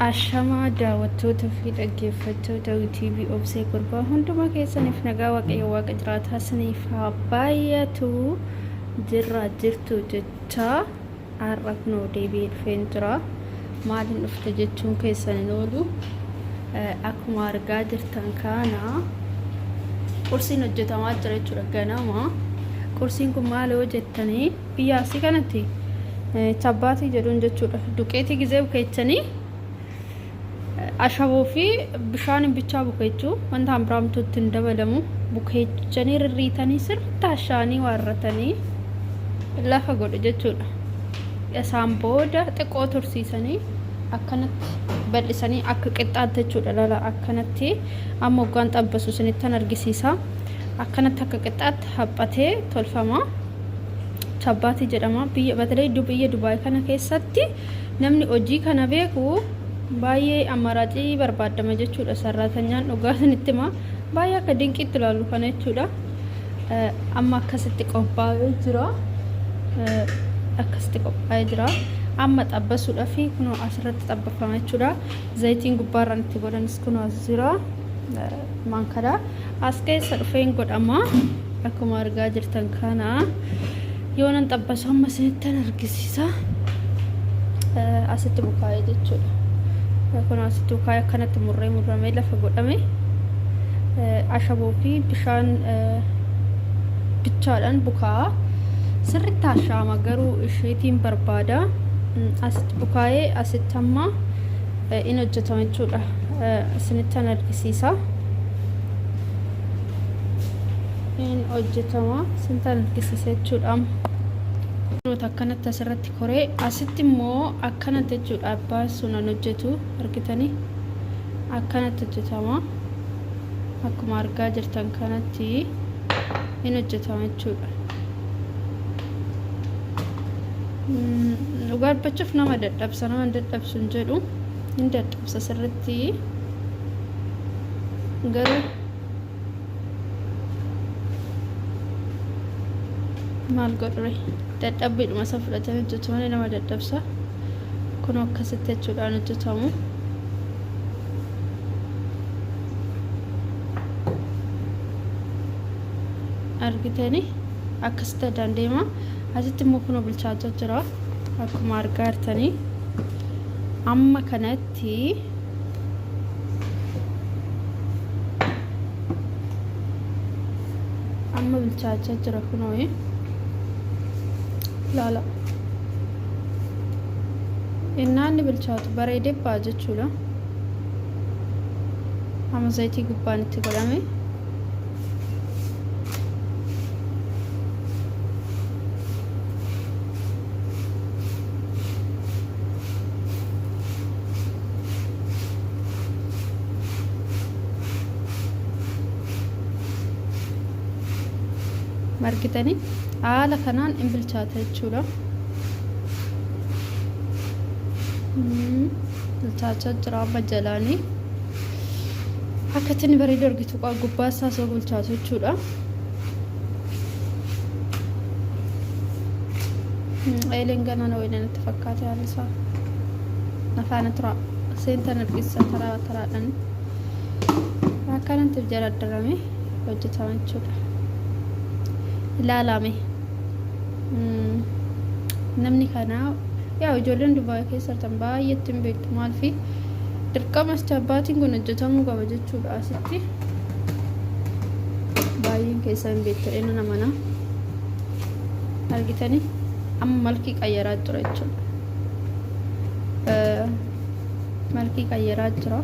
Ashamaa daawwattoota fi dhaggeeffattoota TV Obsee Gurbaa hundumaa keessaniif nagaa Waaqayyo Waaqa jiraataa isiniif haa baay'atu jirra jirtu jechaa har'a kunoo deebi'ee dhufeen jira. Maaliin dhufte jechuun keessan hin oolu. Akkuma argaa jirtan kana qursiin hojjetamaa jira jechuudha ganama. Qursiin kun maal yoo jettanii biyya asii kanatti chabbaatii jedhuun jechuudha. Duqeetii gizee bukeechanii ashaboo fi bishaan bichaa bukeechuu wanta biraamtuu itti hin dabalamu. Bukeechanii rirriitanii sirriitti hashaanii waarratanii lafa godhu jechuudha. Isaan booda xiqqoo tursiisanii akkanatti bal'isanii akka qixxaatti jechuudha lala akkanatti amma hoggaan xabbasu isinittan argisiisa. Akkanatti akka qixxaatti haphatee tolfama. Chabbaatii jedhama. Biyya batalee biyya Dubaay kana keessatti namni hojii kana beeku baay'ee amaraacii barbaadama jechuudha. Sarraatanyaan dhugaa isinitti hima. Baay'ee akka dinqiitti ilaalu kana jechuudha. Amma akkasitti qophaa'ee jira. Akkasitti qophaa'ee jira. Amma xabbasuudhaaf kunoo asirratti xabbafama jechuudha. Zayitiin gubbaarraan itti godhanis kunoo as jira. Maankadha. As keessa dhufeen godhama. Akkuma argaa jirtan kana yoonan xabbasu amma isinittan argisiisa. Asitti bukaa'ee jechuudha. Kun asitti bukaa'ee akkanatti murree murramee lafa godhame. Ashaboo fi bishaan bichaadhaan bukaa'a. Sirriitti hashaama garuu isheetiin barbaada. Asitti bukaa'ee asitti amma in hojjetama jechuudha. Isinittan argisiisa. In hojjetama isinittan argisiisa jechuudha. Kunoota akkanatti asirratti koree asitti immoo akkanatti jechuudha abbaan sun an hojjetu argitanii akkanatti hojjetama. Akkuma argaa jirtan kanatti in hojjetama jechuudha. Dhugaa dubbachuuf nama dadhabsa nama hin dadhabsu hin jedhu hin dadhabsa sirritti garuu maal godhure dadhabbiidhuma isa fudhatanii hojjetu malee nama dadhabsa kun akkasitti jechuudhaan hojjetamu. Argitanii akkasitti addaan deema. Asitti immoo kunoo bilchaachaa jira akkuma argaa jirtanii. Amma kanatti amma bilchaachaa jira kunoo laala. Innaa inni bilchaatu bareedee ba'a jechuudha. Amma zayitii gubbaan itti godhame. Margitanii haala kanaan in bilchaata jechuudha. Bilchaachaa jira amma jalaanii. Akka ittiin bareedu argitu gubbaa isaa osoo bilchaatu jechuudha. Eeleen ganaa na wayina natti fakkaate haalli isaa. Afaana tura. Seentan argisiisa taraa taraadhaan. Akkanatti jaraddarame hojjetama jechuudha. Ilaalame. Namni kanaa yaa ijoolleen Dubaay keessa jirtan baay'eetti hin beektu maalfi dirqama abbaatiin kun hojjetamuu qaba jechuudha asitti. Baay'een keessaa hin beektu inni nama na argitanii amma malkii qayyaraa jira jechuudha. Malkii qayyaraa jira.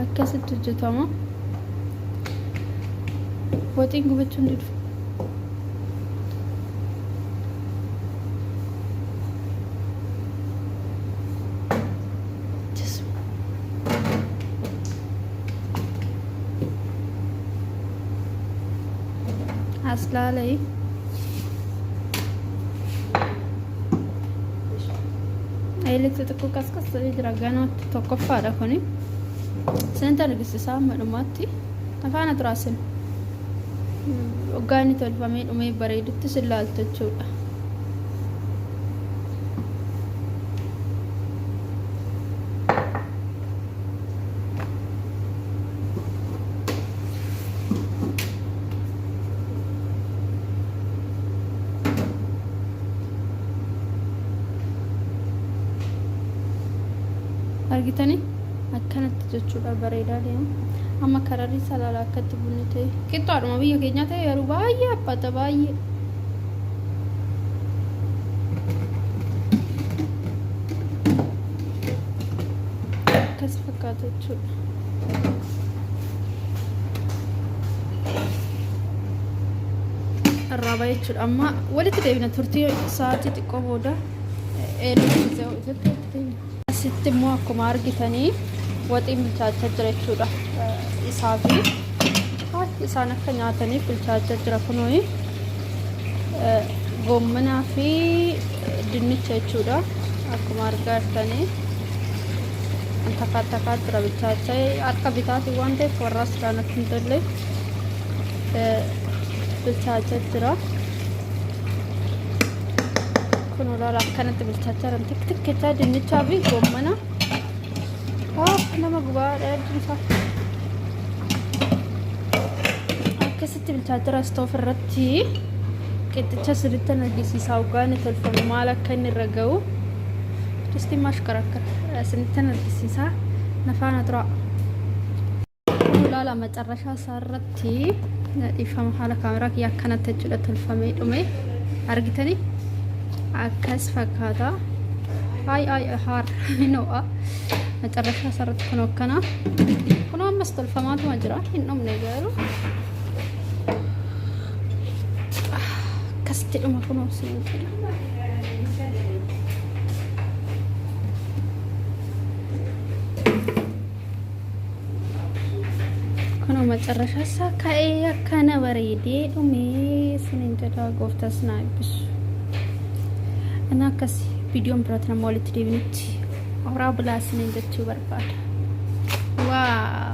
Akkasitti hojjetama. Waxiin gubachuun didu. As laalai. Eelitti xiqqoo qasqas ta'ee jira ganaatti tokkoffaadha kuni. Isinitti argisiisaa hamma dhumaatti. Afaana turaa isin. Waggaa inni tolfamee dhumee bareedutti isin laaltu jechuudha. Argitanii akkanatti jechuudha bareedaa deema. Amma kararri salaala akkatti bunni ta'e qixxaadhuma biyya keenyaa ta'e garuu baay'ee haphata baay'ee. Akkas fakkaata jechuudha. Irraa ba'a jechuudha. Amma walitti deebina turtii sa'aatii xiqqoo booda asitti immoo akkuma argitanii waxiin bilchaachaa jira jechuudha. Isaa fi isaan akka nyaataniif bilchaachaa jira kunoo goommanaa fi dinnicha jechuudha. Akkuma argaa jirtanii takkaa takkaa jira bilchaachaa harka bitaatiin waan ta'eef warraa silaa natti hin tolle bilchaachaa jira. Kun olaala akkanatti bilchaachaa jiran tik tik jechaa dinnichaa fi goommana. Nama gubaa dheedhiin isaa. Akkasitti bilchaachaa jira istoof irratti qixxicha sirriitti argisiisaa hoggaa inni tolfamu maal akka inni irra ga'u. Distiin maashkarakkara isinitti argisiisaa nafaana turaa. Kun ilaala macarrashaa isaa irratti dhiifama haala kaameraa kiyya akkanatti jechuudha tolfamee dhume argitanii akkas fakkaata. Ay ay haar hin ho'a. Macarrashaa isaa irratti kun akkana. Kun ammas tolfamaatuma jira hin dhumne garuu. Akkasitti dhuma kunoo siin jedha. Kunoo macarrashaa isaa ka'ee akkana bareedee dhumee isiniin jedha gooftaas naa eebbisu. Inni akkas viidiyoon biraatti nama walitti deebinutti horaa bulaa isiniin jechuu barbaada. Waa.